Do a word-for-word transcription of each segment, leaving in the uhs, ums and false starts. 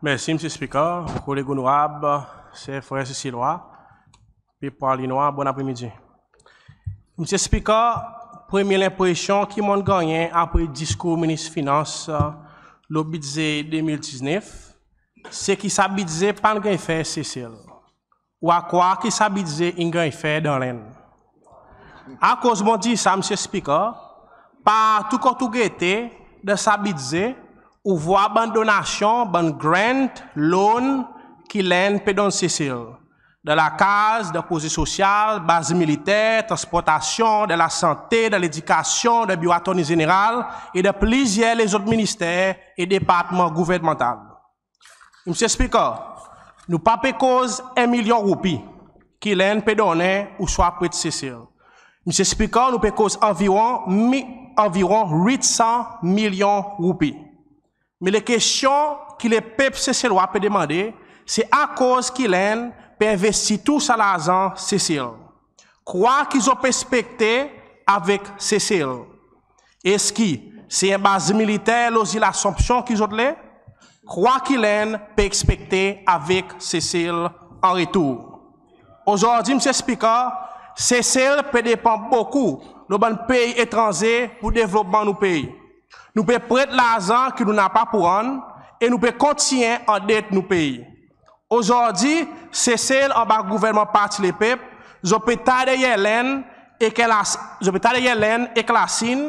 Mersi Mr Speaker. Koleg Onorab, ser, frer Seselwa, pep Praslinois, bonn apre midi. Mr Speaker, premye lenpresyon ki mon'n gannyen apre diskour Minis Finans lo Bidze de mil diznef, se ki sa Bidze pa'n ganny fer Sesel. Ou a krwar ki sa Bidze in ganny fer dan Lenn. Akoz mon dir sa Mr Speaker, partou kot ou gete dan sa Bidze, ou vwar bann donasyon, bann grant, loan ki Lenn pe donn Sesel. Dan lakaz, dan proze sosyal, baz militer, transportasyon, dan lasante, dan ledikasyon, dan biro Attorney Zeneral e dan plizyer lezot Minister e departman gouvernmantal. Mr Speaker, nou pa pe koz en milyon roupi ki Lenn pe donnen ouswa pret Sesel. Mr Speaker, nou pe koz anviron mi- anviron wit san milyon roupi. Me lekestyon ki lepep Seselwa pe demande, se akoz ki Lenn pe envestir tou sa larzan Sesel? Kwa ki zot pe ekspekte avek Sesel? Eski se en baz militer lo zil Assomption ki zot le? Kwa ki Lenn pe ekspekte avek Sesel an retour? Ozordi Mr Speaker, Sesel pe depan bokou lo bann pei etranze pour devlopman nou pei. Nou pe pret larzan ki nou napa pour rann e nou pe kontinyen andet nou pei. Ozordi Sesel anba gouvernman Parti Lepep, zot pe tay deryer Lenn ek Las- zot pe tay deryer Lenn ek Lasin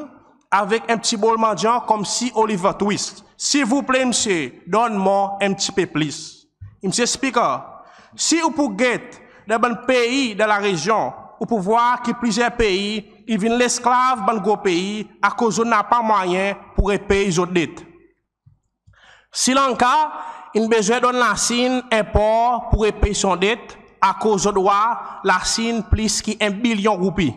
avek en pti bol mandyan konmsi Oliver Twist. Silvouple msye, donn mwan en pti pe plis. Mr Speaker, si ou pour get dan bann pei dan larezyon, ou pour vwar ki plizyer pei i vin lesklav bann gro pei akoz zot napa mwayen pour repey zot det. Sri Lanka in bezwen donn Lasin en por pour repey son det akoz zot dwa Lasin plis ki en bilyon roupi.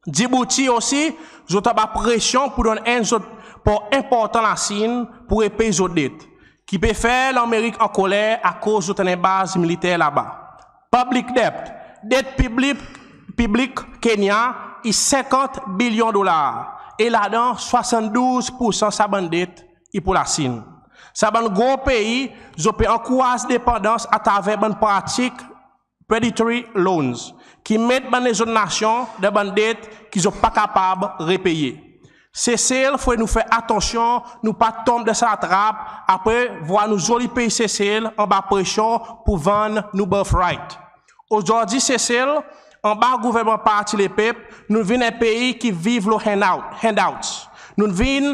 Djibouti osi, zot anba presyon pour donn enn zot por enportan Lasin pour repey zot det, ki pe fer Lanmerik ankoler akoz zot annan en baz militer laba. Public debt, det piblik, piblik Kenya i senkant bilyon dolar e ladan swasanndouz poursan sa bann det i pour Lasin. Sa bann gro pei zot pe ankouraz depandans atraver bann pratik predatory loans ki met bann lezot nasyon dan bann det ki zot pa kapab repeye. Sesel fodre nou fer atansyon nou pa tonm dan sa latrap apre vwar nou zoli pei Sesel anba presyon pour vann nou birthright. Ozordi Sesel anba gouvernman Parti Lepep, nou'n vin en pei ki viv lo handout, handouts. Nou'n vin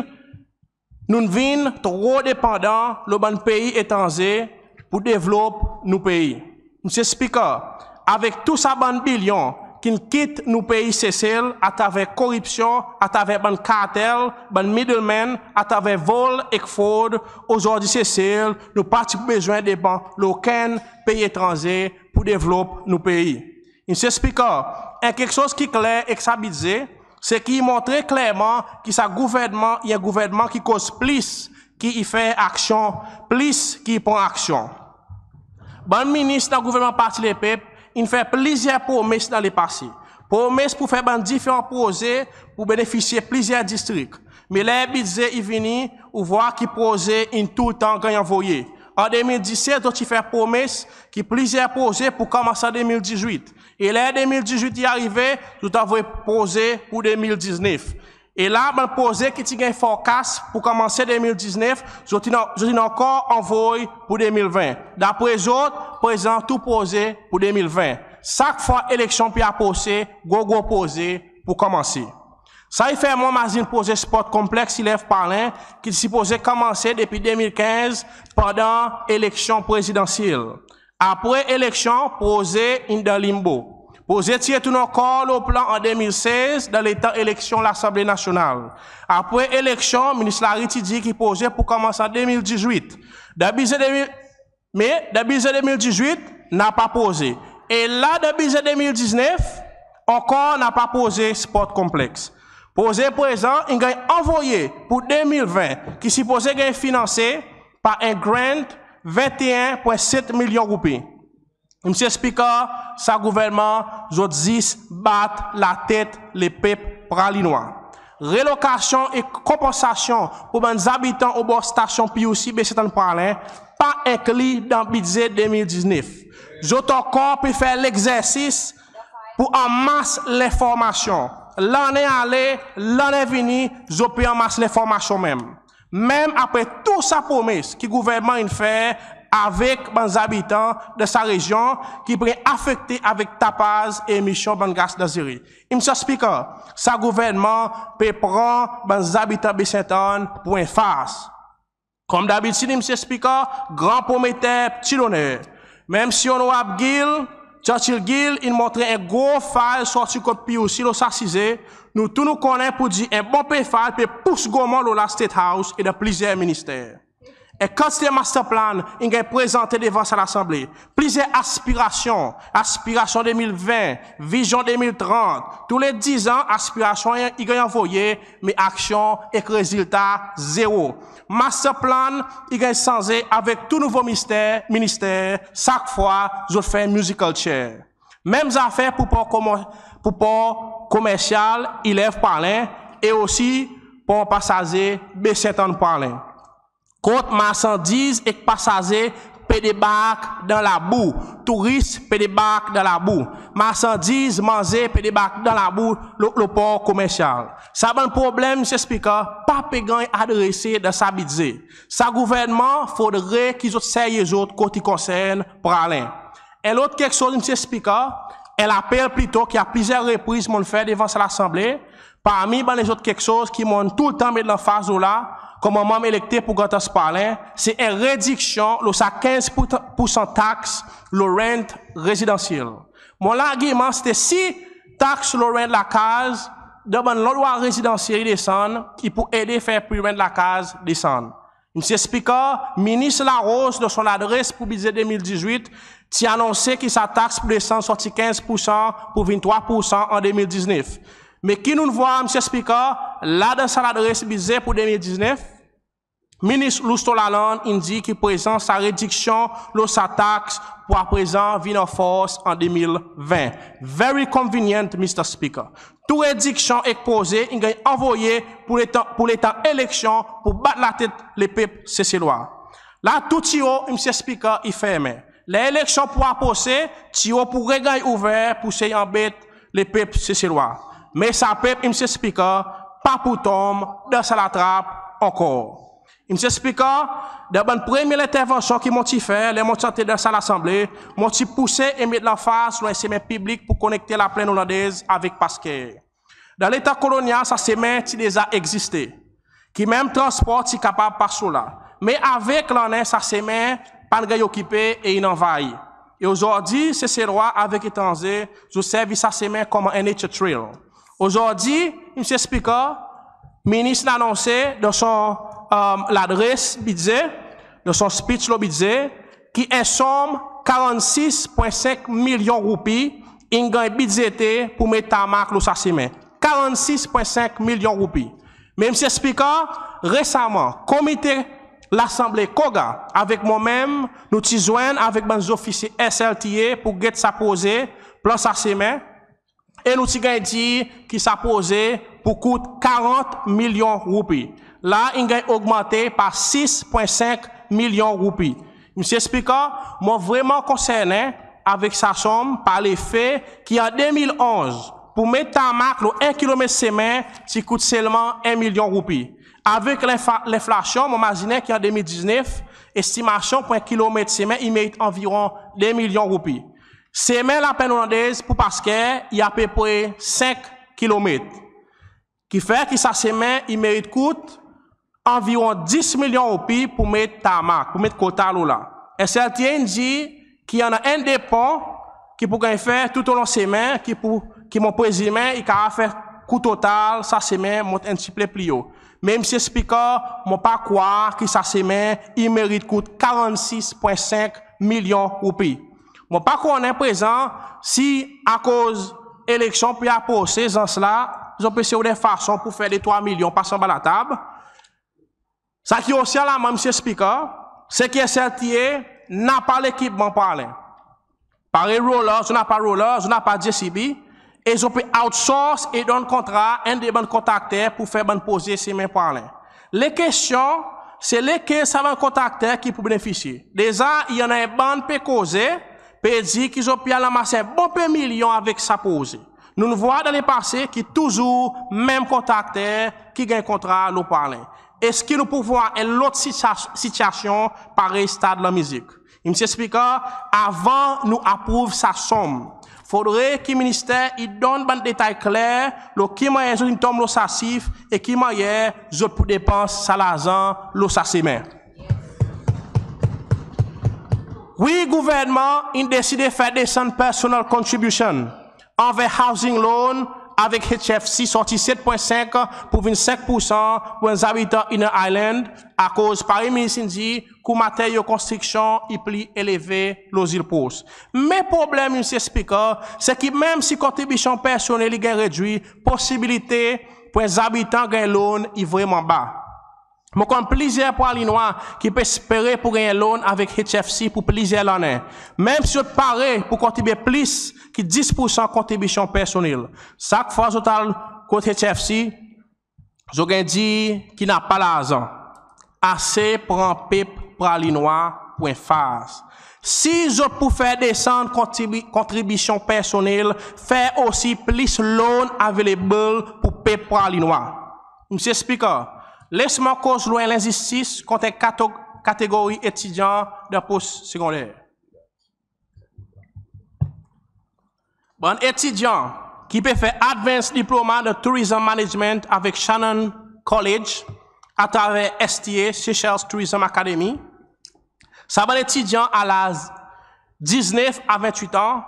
nou'n vin tro depandan lo bann pei etranze pour devlop nou pei. Mr Speaker, avek tou sa bann bilyon ki'n kit nou pei Sesel atraver koripsyon, atraver bann kartel, bann middlemen, atraver vol ek frod, ozordi Sesel nou pa ti pour bezwen depan lo okenn pei etranze pour devlop nou pei. Mr Speaker, en keksoz ki kler ek sa Bidze, se ki i montre klerman ki sa gouvernman i en gouvernman ki koz plis ki i fer aksyon, plis ki i pran aksyon. Bann Minis dan gouvernman Parti Lepep in fer plizyer promes dan lepase. Promes pour fer bann diferan proze pour benefisye plizyer distrik. Me ler Bidze i vini, ou vwar ki proze in toultan ganny anvoye. An de mil diset zot ti fer promes ki plizyer proze pour konmans an de mil dizwit. E ler de mil dizwit i arive, zot anvoy proze pour de mil diznef. E la bann proze ki ti ganny forecast pour konmanse de mil diznef, zot in, zot in ankor anvoy pour de mil ven. Dapre zot, prezan tou proze pour de mil ven. Sak fwa eleksyon pe aprose, gro gro proze pour konmanse. Sa i fer mwan mazin proze Sport Complex Ile Eve Praslin ki ti sipoze konmanse depi de mil kenz pandan eleksyon prezidansyel. Apre eleksyon, proze in dan limbo. Proze ti retourn ankor lo plan an de mil sez dan letan eleksyon Lasanble Nasyonal. Apre eleksyon, Minis Larue ti dir ki proze pour konmans an de mil dizwit. Dan Bidze de mil, me dan Bidze de mil dizwit napa proze. E la dan Bidze de mil diznef ankor napa proze Sport Complex. Proze prezan in ganny anvoye pour de mil ven ki sipoze ganny finanse par en grant venteen pwen set milyon roupi. Mr Speaker, sa gouvernman zot zis bat latet lepep Praslinois. Relokasyon e konpansasyon pour bann zabitan obor stasyon PUC Baie Ste Anne Praslin pa enkli dan Bidze de mil diznef. Zot ankor pe fer legzersis pour anmas lenformasyon. Lannen ale, lannen vini, zot pe anmas lenformasyon menm. Menm apre tou sa promes ki gouvernman in fer avek bann zabitan dan sa rezyon ki pe ganny afekte avek tapaz e emisyon bann gas danzere. Mr Speaker, sa gouvernman pe pran bann zabitan Baie Ste Anne pour en fars. Konm dabitid, Mr Speaker, gran prometer, pti doner. Menm si Onorab Gill, Churchill Gill, in montre en gro file sorti kot PUC lo sa size, nou tou nou konnen pour dir en bon pe file pe pous goman lo la State House e dan plizyer minister. En kantite master plan in ganny prezante devan sa Lasanble. Plizyer aspirasyon, aspirasyon de mil ven, vizyon de mil trant. Tou le diz an, aspirasyon i ganny anvoye, me aksyon ek rezilta zero. Master plan i ganny sanze avek tou nouvo mister, minister, sak fwa zot fer musical chair. Menm zafer pour por komo-, pour por komersyal Ile Eve Praslin e osi por pasaze Baie Ste Anne Praslin. Kot marsandiz ek pasaze pe debark dan labou, touris pe debark dan labou, marsandiz, manze pe debark dan labou lo, lo por komersyal. Sa bann problenm, Mr Speaker, pa pe ganny adrese dan sa Bidze. Sa gouvernman fodre ki zot serye zot kot i konsern Praslin. En lot keksoz, Mr Speaker, en lapel plito ki a plizyer repriz mon'n fer devan sa Lasanble, parmi bann lezot keksoz ki mon'n toultan met lanfaz lo la, konman manm elekte pour Grand Anse Praslin, se en rediksyon lo sa kenz poursan taks lo rent rezidansyel. Mon largiman se ti si taks lo rent lakaz dan bann landrwa rezidansyel i desann, i pou ede fer pri rent lakaz desann. Mr Speaker, Minis Larose dan son ladres pour Bidze de mil dizwit ti anonse ki sa taks pou desann sorti kenz poursan pour vin trwa poursan an de mil diznef. Me ki nou'n vwar, Mr Speaker, la dan sa ladres Bidze pour de mil diznef, Minis Loustau-Lalanne in dir ki prezan sa rediksyon lo sa taks pou aprezan vin anfors an de mil ven. Very convenient, Mr Speaker. Tou rediksyon ek proze in ganny anvoye pour letan, pour letan eleksyon pour bat latet lepep Seselwa. La tou tiyo, Mr Speaker, i fermen. Ler eleksyon pou aprose, tiyo pou reganny ouver pour sey anbet lepep Seselwa. Me sa pep, Mr Speaker, pa pou tonm dan sa latrap ankor. Mr Speaker, dan bann premye lentervansyon ki mon ti fer ler mon ti antre dan sa Lasanble, mon ti pouse e met lanfaz lo en semen piblik pour konekte Laplenn Olandez avek Pasquere. Dan letan kolonyal, sa semen ti deza egziste, ki menm transpor ti kapab pas lo la. Me avek lannen, sa semen pa'n ganny okipe e in anvayi. E ozordi, Seselwa avek etranze, zot servi sa semen konman en nature trail. Ozordi, Mr Speaker, Minis in anonse dan son, e, ladres Bidze, dan son speech lo Bidze, ki en sonm karannsis pwen senk milyon roupi in ganny bidzete pour met tarmak lo sa semen. Karannsis pwen senk milyon roupi. Me Mr Speaker, resaman, komite Lasanble, COGA, avek mon menm, nou ti zwenn avek bann zofisye SLTA pour get sa proze, plan sa semen, e nou ti ganny dir ki sa proze pou kout karant milyon roupi. La, in ganny ogmante par sis pwen senk milyon roupi. Mr Speaker, mon vreman konsernen avek sa sonm par lefe ki an de mil onz, pour met tarmak lo en kilomet semen ti kout selman en milyon roupi. Avek lenfla-, lenflasyon, mon mazinen ki an de mil diznef, estimasyon pour en kilomet semen i merit anviron de milyon roupi. Semen Laplenn Olandez pour Pasquere i apepre senk kilomet. Ki fer ki sa semen i merit kout anviron dis milyon roupi pour met tarmak, pour met kota lo la. SLTA in dir ki annan enn de pon ki pou ganny fer toulong semen ki pou, ki mon prezimen i kapab fer kou total sa semen mont en pti pe pli o. Me Mr Speaker, mon pa krwar ki sa semen i merit kout karannsis pwen senk milyon roupi. Mon pa konnen prezan si akoz eleksyon pe aprose, zans la zot pe sey rod en fason pour fer de trwa milyon pas anba latab. Sa ki osi alarman, Mr Speaker, se ki SLTA napa lekipman Praslin. Parey roller, zot napa roller, zot napa JCB, e zot pe outsource e donn kontra enn de bann kontrakter pour fer bann proze semen Praslin. Lekestyon, se lekel sa bann kontrakter ki pou benefisye? Deza i annan en bann pe koze, pe dir ki zot pe al anmas en bon pe milyon avek sa proze. Nou'n vwar dan lepase ki touzour menm kontrakter ki ganny kontra lo Praslin. Eski nou pou vwar en lot sitia- sityasyon parey Stad Lanmizik? Mr Speaker, avan nou aprouv sa sonm, fodre ki Minister i donn bann detay kler lo ki mannyer zot in tonm lo sa sif e ki mannyer zot pou depans sa larzan lo sa semen. Wi, Gouvernman in deside fer desann personal contribution anver housing loan avek HFC sorti set pwen senk pour vin senk poursan pour bann zabitan Inner Island, akoz parey Minis in dir, kou materyo konstriksyon i pli eleve lo Zil Pros. Me problenm Mr Speaker, se ki menm si kontribisyon personnel i ganny redwir, posibilite pour en zabitan ganny loan i vreman ba. Mon konn plizyer Pralinois ki pe espere pour ganny en loan avek HFC pour plizyer lannen, menm si zot pare pour kontribye plis ki dis poursan kontribisyon personnel. Sak fwa zot al kot HFC, zot ganny dir ki napa larzan. Ase pran pep Pralinois pour en fars. Si zot pou fer desann kontribi- kontribisyon personnel, fer osi plis loan available pour pep Pralinois. Mr Speaker, les mwan koz lo en lenzistis kont en kato- kategori etidyan dan post segonder. Bann etidyan ki pe fer Advanced Diploma dan Tourism Management avek Shannon College atraver STA, Seychelles Tourism Academy. Sa bann etidyan a laz diznef a ventwit an,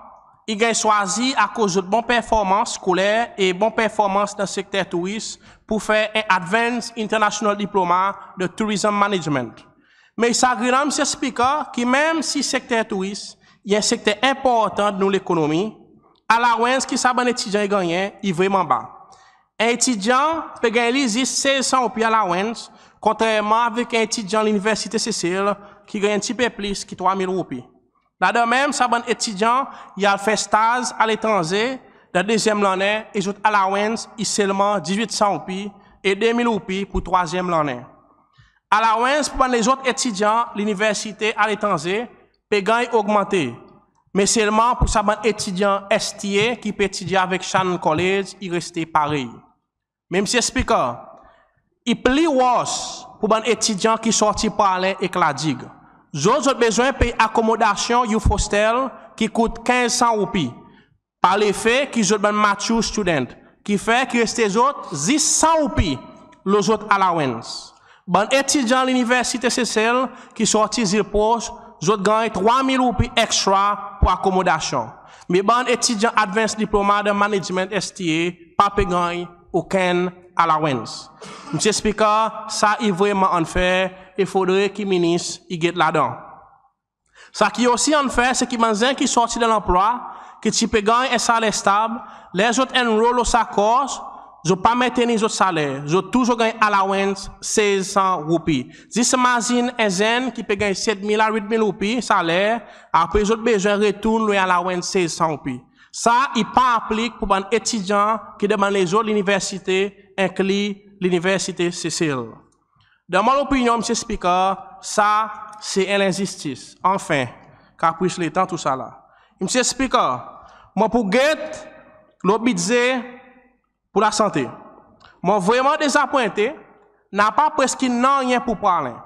i ganny swazir akoz zot bon performans skoler e bon performans dan sekter touris pour fer en Advanced International Diploma dan Tourism Management. Me i sagrinan Mr Speaker, ki menm si sekter touris i en sekter enportan dan nou lekonomi, allowance ki sa bann etidyan i gannyen i vreman ba. En etidyan pe ganny li zis sez san roupi allowance, kontrerman avek en etidyan Liniversite Sesel ki ganny en pti pe plis ki trwa mil roupi. Ladan menm sa bann etidyan i al fer staz aletranze dan dezyenm lannen e zot allowance i selman dizwit san roupi e de mil roupi pour trwazyenm lannen. Allowance pour bann lezot etidyan liniversite aletranze pe ganny ogmante, me selman pour sa bann etidyan STA ki pe etidye avek Shannon College i reste parey. Me Mr Speaker, i pli worse pour bann etidyan ki sorti Praslin ek La Digue. Zot, zot bezwen pey akomodasyon Youth Hostel ki kout kenz san roupi, par lefe ki zot bann mature student, ki fer ki reste zot zis san roupi lo zot allowance. Bann etidyan Liniversite Sesel ki sorti Zil Pros, zot ganny trwa mil roupi ekstra pour akomodasyon. Me bann etidyan Advanced Diploma dan Management STA pa pe ganny okenn allowance. Mr Speaker, sa i vreman unfair e fodre ki Minis i get ladan. Sa ki osi unfair, se ki bann zenn ki sorti dan lanplwa, ki ti pe ganny en saler stab, ler zot enroll lo sa course, zot pa mentenir zot saler, zot tou zot ganny allowance sez san roupi. Zis mazin en zenn ki pe ganny set mil a wit mil roupi saler, apre zot bezwen retourn lo en allowance sez san roupi. Sa i pa aplik pour bann etidyan ki dan bann lezot liniversite, enkli Liniversite Sesel. Dan mon lopinyon, Mr Speaker, sa se en lenzistis. Anfen, kapris letan tousala. Mr Speaker, mon pou get lo Bidze pour lasante. Mon vreman dezapwente, napa preski nanryen pour Praslin.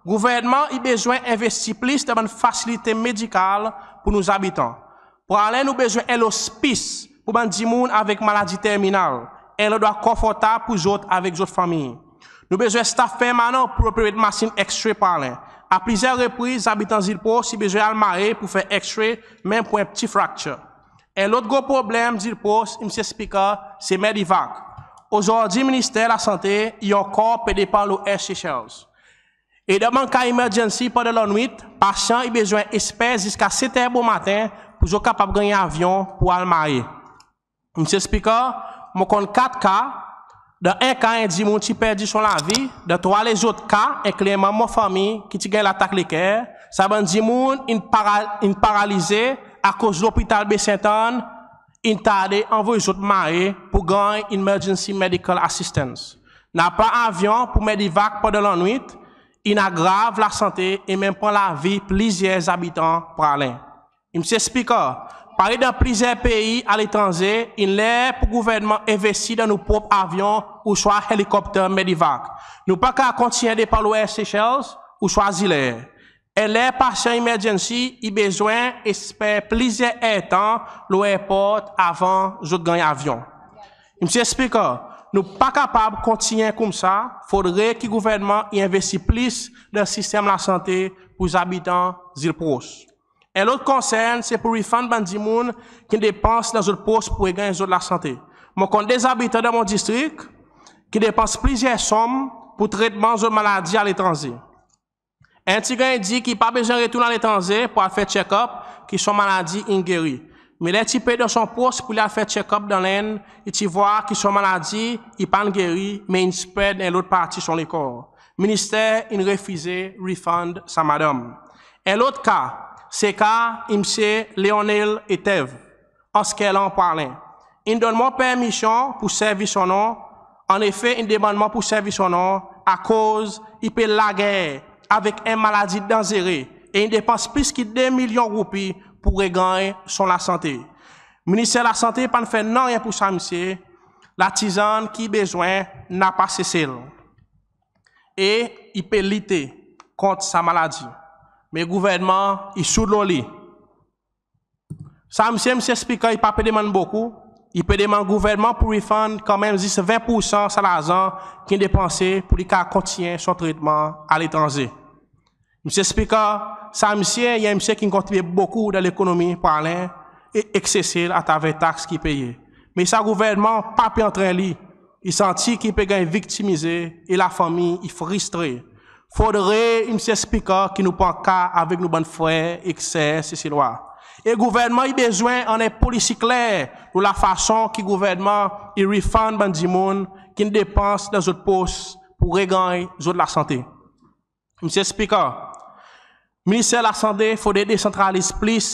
Gouvernman i bezwen envestir plis dan bann fasilite medikal pour nou zabitan. Praslin nou bezwen en lospis pour bann dimoun avek maladi terminal, en landrwa konfortab pour zot avek zot fanmir. Nou bezwen staff permanan pour operate masin X-ray Praslin. A plizyer repriz, zabitan Zil Pros ti bezwen al Mahé pour fer X-ray, menm pour en pti fracture. En lot gro problenm Zil Pros, Mr Speaker, se Medevac. Ozordi Minister Lasante i ankor pe depan lo Air Seychelles. E dan bann ka emergency pandan lannwit, pasyan i bezwen esper ziska set er bomaten pour zot kapab ganny avyon pour al Mahé. Mr Speaker, mon konn kat ka. Dan en ka, en dimoun ti perdi son lavi. Dan trwa lezot ka, enkli en manm mon fanmir ki ti ganny latak leker. Sa bann dimoun in para- in paralize akoz lopital Baie Sainte Anne in tarde anvoy zot Mahé pour ganny emergency medical assistance. Napa avyon pour Medevac pandan lannwit, in agrav lasante e menm pran lavi plizyer zabitan Praslin. Mr Speaker, parey dan plizyer pei aletranze, in ler pour Gouvernman envestir dan nou prop avyon ouswa helikopter Medevac. Nou pa kapab kontinyen depan lo Air Seychelles ouswa Zil Air. En ler pasyan emergency i bezwen esper plizyer erdtan lo airport avan zot ganny avyon. Mr Speaker, nou pa kapab kontinyen koumsa, fodre ki Gouvernman i envestir plis dan sistenm lasante pour zabitan zil pros. En lot konsern se pour refund bann dimoun ki'n depans dan zot pos pour reganny zot lasante. Mon konn de zabitan dan mon distrik ki depans plizyer sonm pour tretman zot maladi aletranze. Enn ti ganny dir ki i pa bezwen retourn aletranze pour al fer check-up, ki son maladi in geri. Me ler i ti pe dan son pos pour li al fer check-up dan Lenn, i ti vwar ki son maladi i pa'n geri, me in spread dan en lot parti son lekor. Minister in refize refund sa madanm. En lot ka, se ka Mr Leonel Eteve, Anse Kerlan, Praslin. In donn mwan permisyon pour servi son non. Annefe, in demann mwan pour servi son non akoz i pe lager avek en maladi danzere e in depans plis ki de milyon roupi pour reganny son lasante. Minister Lasante pa'n fer nanryen pour sa msye. Latizann ki i bezwen napa Sesel. E i pe lite kont sa maladi. Me Gouvernman i sourd lo li. Sa msye, Mr Speaker, i pa pe demann bokou. I pe demann Gouvernman pour refund kanmenm zis ven poursan sa larzan ki'n depanse pour li kapab kontinyen son tretman aletranze. Mr Speaker, sa msye i en msye ki'n kontribye bokou dan lekonomi Praslin e ek Sesel atraver tax ki i peye. Me sa Gouvernman pa pe antrenn li. I santi ki i pe ganny viktimize e lafanmir i fristre. Fodre, Mr Speaker, ki nou pran ka avek nou bann frer ek ser Seselwa. E Gouvernman i bezwen annan en polisi kler lo lafason ki Gouvernman i refund bann dimoun ki'n depans dan zot pos pour reganny zot lasante. Mr Speaker, Minister Lasante fodre desantraliz plis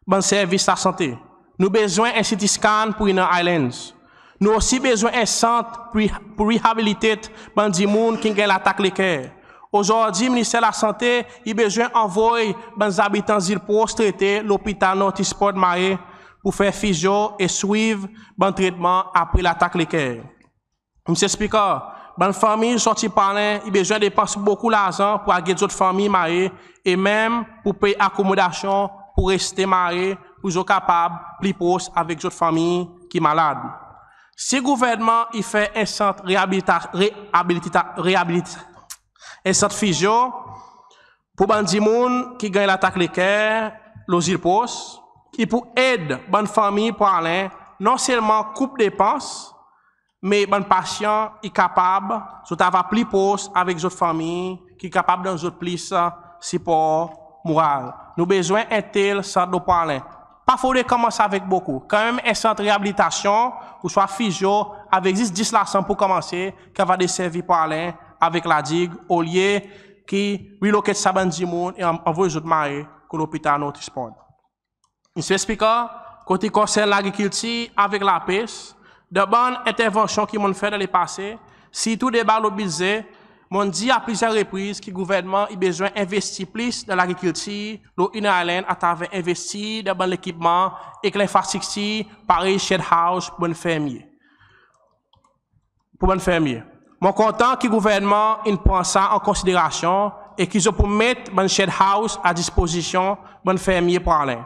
bann servis lasante. Nou bezwen en CT scan pour Inner Islands. Nou osi bezwen en sant pour, pour rehabilitate bann dimoun ki'n ganny latak leker. Ozordi, Minister Lasante i bezwen anvoy bann zabitan zil pros trete lopital North Eastport Mahé pour fer fizyo e swiv bann tretman apre latak leker. Mr Speaker, bann fanmir sorti Praslin i bezwen depans bokou larzan pour al get zot fanmir Mahé e menm pour pey akomodasyon pour reste Mahé pour zot kapab pli pros avek zot fanmir ki malad. Si Gouvernman i fer en sant reabilita-, reabilita-, reabilita-, en sant fizyo pour bann dimoun ki ganny latak leker lo zil pros, ki pou ed bann fanmir Praslin non selman koup depans, me bann pasyan i kapab, zot ava pli pros avek zot fanmir, ki kapab donn zot plis sipor moral. Nou bezwen en tel sant lo Praslin. Pa fodre konmans avek bokou. Kanmenm en sant reabilitasyon ouswa fizyo avek zis dis lasanm pour konmanse, ki ava deservi Praslin avek La Digue, olye ki relocate sa bann dimoun e an-, anvoy zot Mahé kot lopital North Eastport. Mr Speaker, kot i konsern lagrikiltir avek lapes, dan bann entervansyon ki mon'n fer dan lepase, sirtou deba lo Bidze, mon'n dir a plizyer repriz ki Gouvernman i bezwen envestir plis dan lagrikiltir lo Inner Island atraver envestir dan bann lekipman ek lenfrastriktir parey shed house pour bann fermye. Pour bann fermye. Mon kontan ki Gouvernman in pran sa an konsiderasyon e ki zot pou met bann shed house a dispozisyon bann fermye Praslin.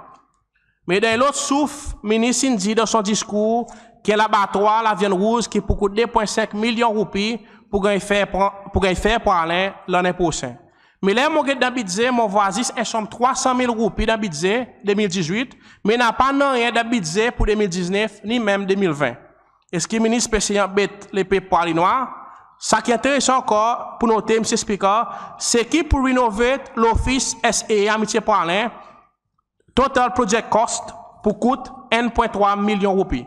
Me dan en lot souf, Minis in dir dan son diskour ki en labatwar lavyann rouz ki pou kout de pwen senk milyon roupi pou ganny fer Pra-, pou ganny fer Praslin lannen prosen. Me ler mon get dan Bidze, mon vwar zis en sonm trwa san mil roupi dan Bidze de mil dizwit, me napa nanryen dan Bidze pour de mil diznef, ni menm de mil ven. Eski Minis pe sey anbet lepep Praslinois? Sa ki enteresan ankor pour note, Mr Speaker, se ki pour renovate lofis S A Amitié Praslin, total project cost pou kout enn pwen trwa milyon roupi.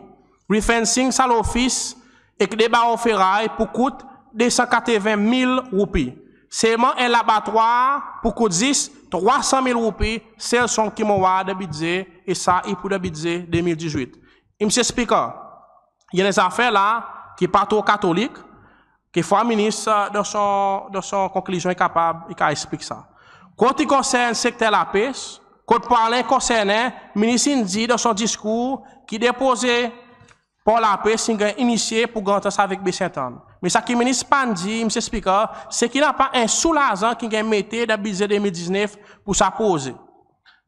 Refencing sa lofis ek de baro feray pou kout de san katreven mil roupi. Selman en labatwar pou kout zis trwa san mil roupi, sel sonm ki mon vwar dan Bidze, e sa i pou dan Bidze de mil dizwit. Mr Speaker, i annan en zafer la ki pa tro katolik, Kekfwa Minis, dan son, dan son konklizyon, i kapab, i kapab eksplik sa. Kot i konsern sekter lapes, kot Praslin konsernen, Minis in dir dan son diskour ki de proze Por Lapes in ganny inisye pour Grand Anse avek Baie Ste Anne. Me sa ki Minis pa'n dir, Msye Spiker, se ki napa en sou larzan ki'n ganny mete dan Bidze de mil diznef pour sa proze.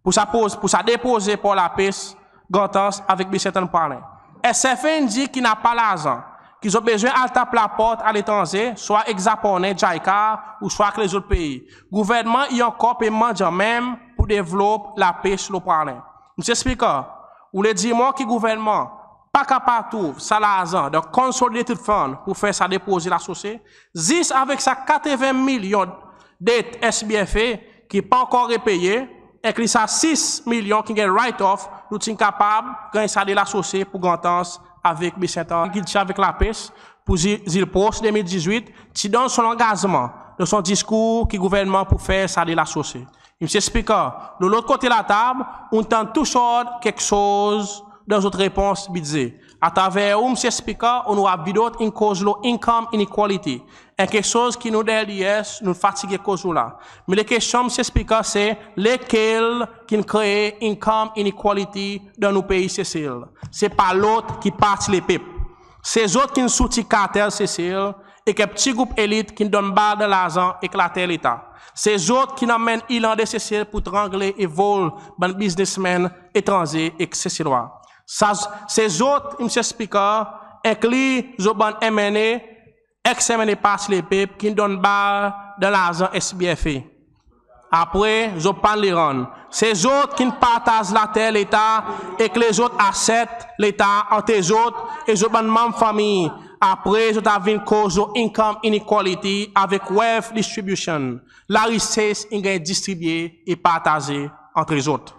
Pour sa proze, pour sa de proze Por Lapes, Grand Anse avek Baie Ste Anne Praslin. SFA in dir ki napa larzan, ki zot bezwen al tap laport aletranze, swa ek Zaponnen, JICA, ouswa ek lezot pei. Gouvernman i ankor pe mandyan menm pour devlop lapes lo Praslin. Msye Spiker, oule dir mwan ki gouvernman pa kapab trouv sa larzan dan Consolidated Fund pour fer sa de proze lasose, zis avek sa katreven milyon det SBFA ki pa ankor repeye, enkli sa sis milyon ki ganny write off, nou ti'n kapab ganny sa de lasose pour Grand Anse avek Baie Ste Anne, Agriculture avek Lapes pour Zil, Zil Pros de mil dizwit, ti donn son langazman dan son diskour ki gouvernman pour fer sa de lasose. Msye Spiker, lo lot kote latab, ou'n tann tou sort keksoz dan zot repons Bidze. Atraver ou, Msye Spiker, Onorab Vidot in koz lo income inequality. En keksoz ki nou dan LDS, nou fatige koz lo la. Me lekestyon, Msye Spiker, se lekel ki'n kree income inequality dan nou pei Sesel? Se pa lot ki Parti Lepep. Se zot ki'n soutir kartel Sesel ek en pti group elit ki'n donn bal dan larzan ek later Leta. Se zot ki'n anmenn Irlande Sesel pour trangle e vol bann biznesmenn etranze ek Seselwa. Sa, se zot, Msye Spiker, enkli zot bann MNA, ex-MNA Parti Lepep, ki'n donn bal dan larzan SBFA. Apre, zot pa'n le rann. Se zot ki'n partaz later Leta ek lezot asset Leta ant zot e zot bann manm fanmir. Apre, zot a vin koz lo income inequality avek wealth distribution. Larises in ganny distribye e partaze ant zot.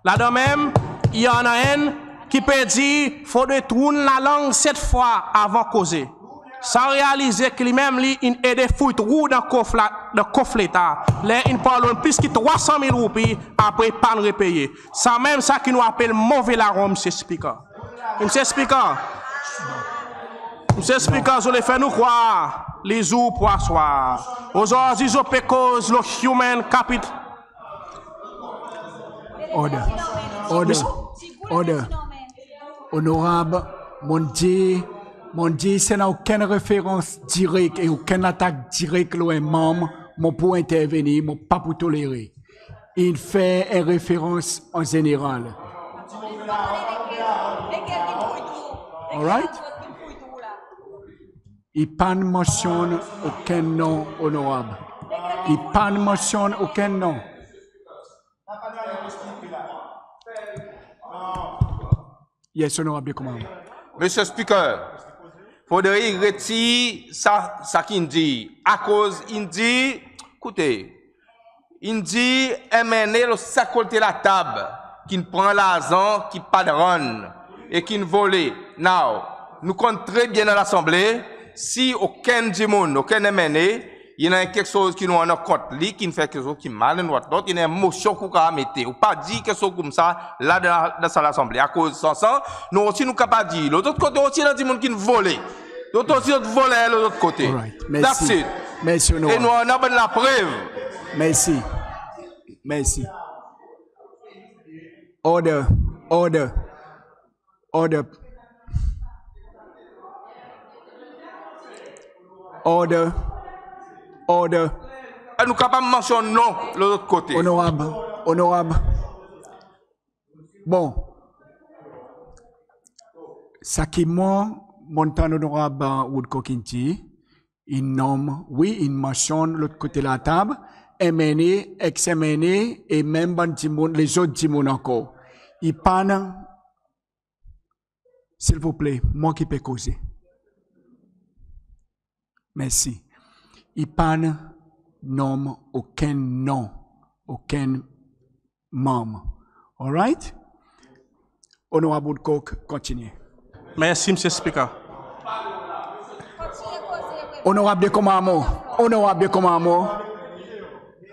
Ladan menm, i annan enn ki pe dir fodre tourn lalang set fwa avan koze. San realize ki li menm li in ede fout trou dan kof la, dan kof Leta. Ler in pran loan plis ki trwa san mil roupi, apre pa'n repeye. Sa menm sa ki nou apel move laron, Msye Spiker. Msye Spiker, Msye Spiker, zot le fer nou krwar lizour pour aswar. Ozordi zot pe koz lo human capital. Order. Order. Order. Onorab, mon'n dir, mon'n dir, si napa okenn referans direk e okenn atak direk lo en manm, mon pou entervenir, mon pa pou tolere. In fer en referans an zeneral. All right? I pa'n mansyonn okenn non, Onorab. I pa'n mansyonn okenn non. Yes, Onorab De Commarmond. Msye Spiker, fodre i retir sa, sa ki in dir. Akoz in dir, ekoute, in dir MNA lo sak kote latab ki'n pran larzan ki pa'n rann e ki'n vole. Now, nou konn tre byen dan Lasanble, si okenn dimoun, okenn MNA, i annan keksoz ki nou annan kont li, ki'n fer keksoz ki mal, enn wat lot, i annan mosyon ki ou kapab mete. Ou pa dir keksoz koumsa la dan, dan sa Lasanble. Akoz san sa, nou osi nou kapab dir. Lot kote osi i annan dimoun ki'n vole. Zot osi zot voler lot kote. All right. Mersi. That's it. Mersi, Onorab. E nou annan bann laprev. Mersi. Mersi. Order. Order. Order. Order. Order. E nou kapab mansyonn non lot kote. Onorab. Onorab. Bon. Sa ki mwan, mon'n tann Onorab, uh, Woodcock in dir, in nonm, wi, in mansyonn lot kote latab, MNA, ex-MNA, e menm bann dimoun, lezot dimoun ankor. I pa'n, silvouple, mwan ki pe koze. Mersi. I pa'n nonm okenn non, okenn manm. All right? Onorab Woodcock, kontinyen. Mersi, Msye Spiker. Onorab De Commarmond. Onorab De Commarmond.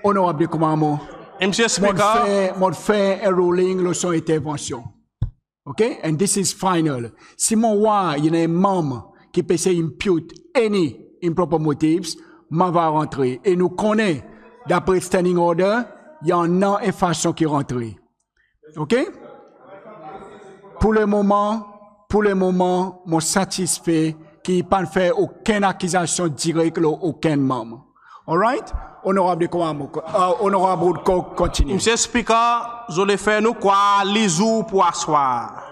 Onorab De Commarmond. Msye Spiker. Mon'n fer, mon'n fer en ruling lo son entervansyon. Okay? And this is final. Si mon war i annan en manm ki pe esey impute any improper motives, mon ava rantre. E nou konnen, dapre Standing Order, i annan en fason ki rantre. OK? Pour le moment, pour le moment, mon satisfe ki pa'n fer okenn akizasyon direk lo okenn Manm. Alright? Onorab De Commarmond, Onorab Woodcock, kontinyen. Mr Speaker, zot le fer nou krwar lizour pour aswar.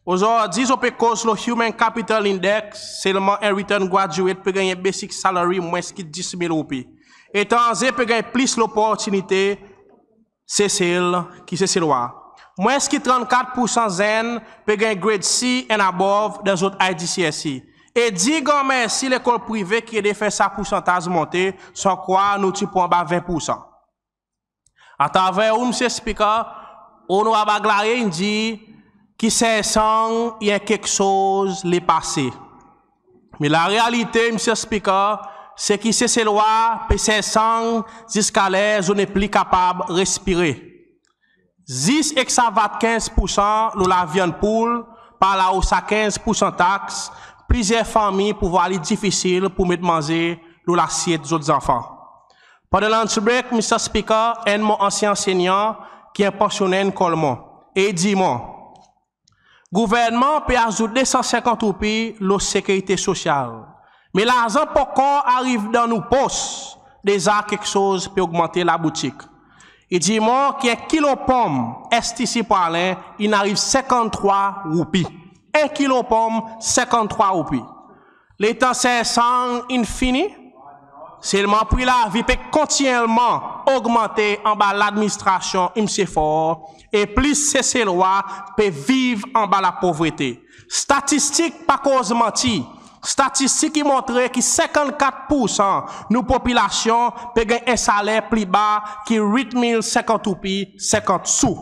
Ozordi zot pe koz lo Human Capital Index, selman en recent graduate pe ganny en basic salary mwens ki dis mil roupi. Etranze pe ganny plis loportinite Sesel ki Seselwa. Mwens ki trannkat poursan zenn pe ganny Grade C and above dan zot IGCSE. E dir granmersi lekol prive ki ede fer sa poursantaz monte, san krwar nou ti pou anba ven poursan. Atraver ou Mr Speaker, Onorab Aglae in dir ki Seselwa i en keksoz lepase. Me larealite Mr Speaker, se ki Seselwa pe Seselwa ziska ler zot nepli kapab respire. Zis ek sa vat kenz poursan lo lavyann poul, par lao sa kenz poursan taks, plizyer fanmir pou vwar li difisil pour met manze lo lasyet zot zanfan. Pandan lunch break Mr Speaker, enn mon ansyen ansenyan ki en pansyoner in call mwan e i dir mwan, Gouvernman pe azout de san senkant roupi lo sekirite sosyal. Me larzan pa ankor ariv dan nou pos, deza keksoz pe ogmante laboutik. I dir mwan ki en kilo ponm STC Praslin in ariv senkanntrwa roupi. En kilo ponm senkanntrwa roupi. Letan Seselwa in fini, selman pri lavi pe kontinyelman ogmante anba ladministrasyon Msye Faure, e plis Seselwa pe viv anba lapovrete. Statistik pa koz manti. Statistik i montre ki senkannkat poursan nou popilasyon pe ganny en saler pli ba ki wit mil senkant roupi senkant sou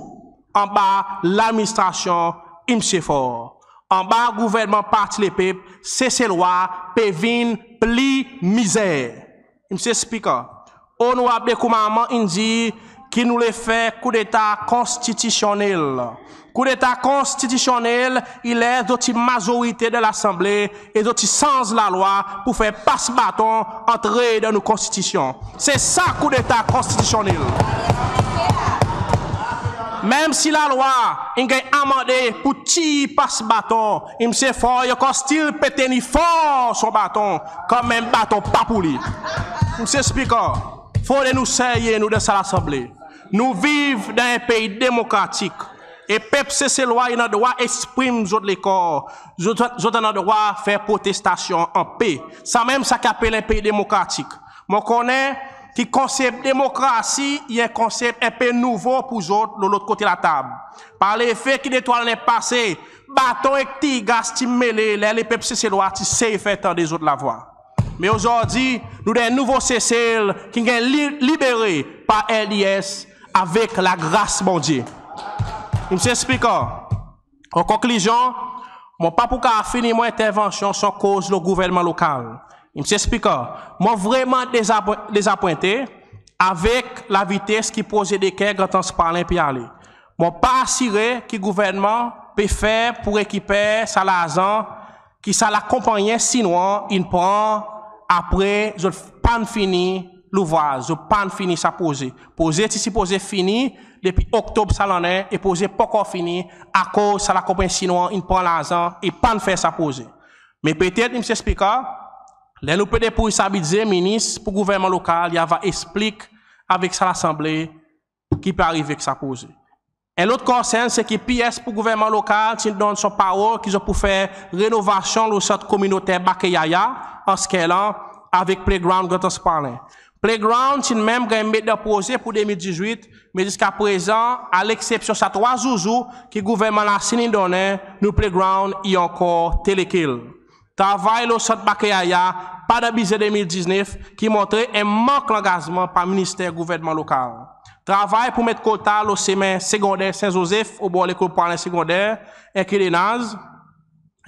anba ladministrasyon Msye Faure. Anba gouvernman Parti Lepep, Seselwa pe vin pli mizer. Mr Speaker, Onorab De Commarmond in dir ki nou le fer koudeta konstitisyonnel. Koudeta konstitisyonnel i ler zot ti mazorite dan Lasanble e zot ti sanz lalwa pour fer pas baton antre dan nou Konstitisyon. Se sa koudeta konstitisyonnel. Menm si lalwa in ganny amande pour tir pas baton, Msye Faure i ankor still pe tenir for son baton, kantmenm baton pa pour li. Mr Speaker, fodre nou serye nou dan sa Lasanble. Nou viv dan en pei demokratik. E pep Seselwa i annan drwa eksprim zot lekor, zot, zot annan drwa fer protestasyon an pe. Sanmenm sa ki apel en pei demokratik. Mon konnen ki konsep demokrasi i en konsep en pe nouvo pour zot lo lot kote latab. Par lefe ki detrwa lannen pase, baton ek tirgas ti mele ler lepep Seselwa ti sey fer tande zot lavwa. Me ozordi, nou dan en nouvo Sesel ki'n ganny li-, libere par LDS avek lagras Bondye. Mr Speaker, an konklizyon, mon pa pou kapab fini mon lentervansyon san koz lo gouvernman lokal. Mr Speaker, mon vreman dezapwen-, dezapwente avek lavites ki proze deker Grand Anse Praslin pe ale. Mon pa asire ki gouvernman pe fer pour rekiper sa larzan ki sa lakonpannyen Sinwan in pran apre zot pa'n fini louvraz, zot pa'n fini sa proze. Proze ti sipoze fini depi Oktob sa lannen e proze pa ankor fini akoz sa lakonpannyen Sinwan in pran larzan e pa'n fer sa proze. Me petet, Mr Speaker, ler nou pe depoz sa Bidze, Minis pour gouvernman lokal i ava eksplik avek sa Lasanble ki pe arive ek sa proze. En lot konsern se ki PS pour gouvernman lokal ti'n donn son parol ki zot pou fer renovasyon lo sant kominoter Bakeyaye, Anse Kerlan, avek playground Grand Anse Praslin. Playground ti'n menm ganny met dan proze pour de mil dizwit, me ziska prezan, a leksepsyon sa trwa zouzou ki gouvernman Lasinn in donnen, nou playground i ankor tel e kel. Travay lo sant Bakeyaye pa dan Bidze de mil diznef, ki montre en mank langazman par Minister gouvernman lokal. Travay pour met kolta lo semen segonder Sen Zozef obor lekol Praslin Segonder, en drenaz,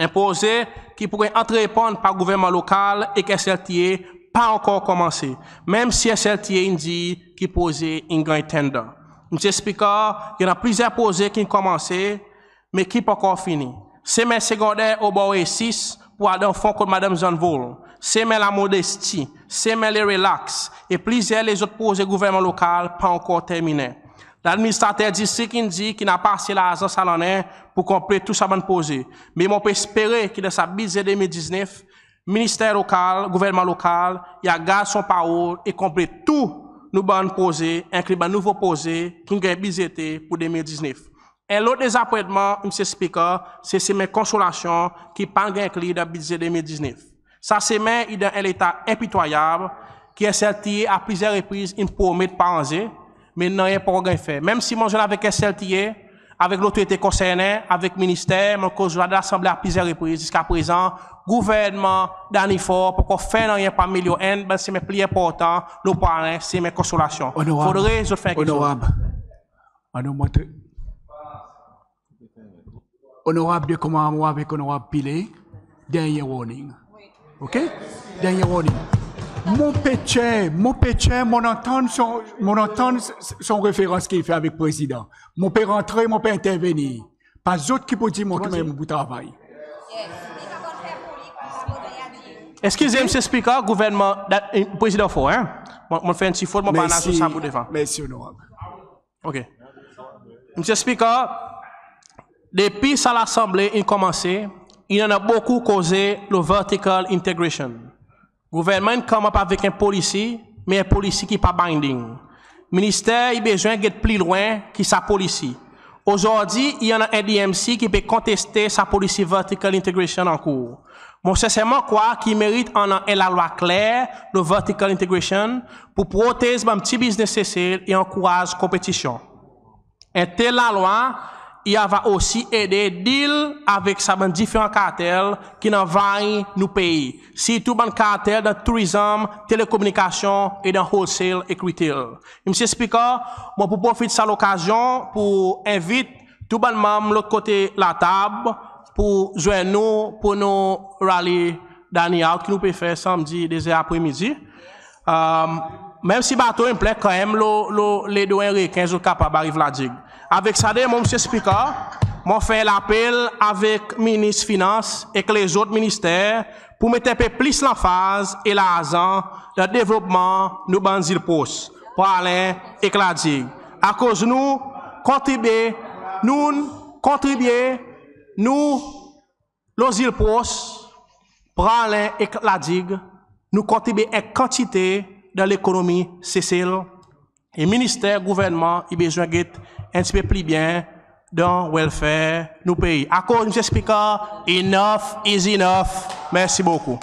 en proze ki pou ganny antrepann par gouvernman lokal ek SLTA pa ankor konmanse, menm si SLTA in dir ki proze in ganny tender. Mr Speaker, i annan plizyer proze ki'n konmanse, me ki pa ankor fini. Semen segonder obor Oasis pou al dan fon kot Madanm Zannevol. semen lamodesti, semen le relax e plizyer lezot proze gouvernman lokal pa ankor terminen. Ladministrater distrik in dir ki napa ase larzan sa lannen pour konplet tou sa bann proze. Me mon pe espere ki dan sa Bidze de mil diznef, Minister Lokal, Gouvernman Lokal i a gard son parol e konplet tou nou bann proze, enkli bann nouvo proze ki'n ganny bidzete pour de mil diznef. En lot dezapwentman, Mr Speaker, se semen konsolasyon ki pa'n ganny enkli dan Bidze de mil diznef. Sa semen i dan en leta enpitwayab ki SLTA a plizyer repriz in promet pour aranze, me nanryen pa ankor ganny fer. Menm si mon zwenn avek SLTA, avek lotorite konsernen, avek Minister, mon koz lo la dan Lasanble a plizyer repriz, ziska prezan Gouvernman Danny Faure pa ankor fer nanryen pour amelyor enn bann semen pli enportan lo Praslin, semen Konsolasyon. Onorab. Fodre zot fer keksoz. Onorab. Annou montre. Onorab De Commarmond avek Onorab Pillay, dernyen warning. Ok? Dernyen warning. Mon pe tyer, mon pe tyer, mon'n antann son, mon'n antann s-, s-, son referans ki i fer avek Prezidan. Mon pe rantre, mon pe entervenir. Pa zot ki pou dir mwan ki mannyer mon pou travay. Eskiz Mr Speaker, Gouvernman, dat, eh, Prezidan Faure, en? Mon, mon fer en pti fot, mon pa al sou sa bout devan. Mersi, Onorab. Ok. Mr Speaker, depi sa Lasanble in konmanse, in annan bokou koze lo vertical integration. Gouvernman in come up avek en polisi, me en polisi ki pa binding. Minister i bezwen get pli lwen ki sa polisi. Ozordi i annan en DMC ki pe konteste sa polisi vertical integration an kour. Mon senserman krwar ki i merit annan en lalwa kler lo vertical integration pour protez bann pti biznes Sesel e ankouraz konpetisyon. En tel lalwa i ava osi ede deal avek sa bann diferan kartel ki'n anvay nou pei, sirtou bann kartel dan tourism, telekominikasyon e dan wholesale ek retail. Mr Speaker, mon pou profit sa lokazyon pour envit tou bann manm lot kote latab pour zwenn nou pour nou rally dining out ki nou pe fer Sanmdi de zer apre midi. Menm si bato in plen, kanmenm lo, lo ledo en reken zot kapab ariv La Digue. Avek sa de mo, Mr Speaker, mon fer lapel avek Minis Finans ek lezot Minister pour met en pe plis lanfaz e larzan dan devlopman nou bann zil pros, Praslin ek La Digue. Akoz nou kontribye, nou'n kontribye, nou lo zil pros, Praslin ek La Digue, nou kontribye en kantite dan lekonomi Sesel. E Minister, Gouvernman i bezwen get en pti pe pli byen dan welfare nou pei. Akoz Mr Speaker, enough is enough. Mersi bokou.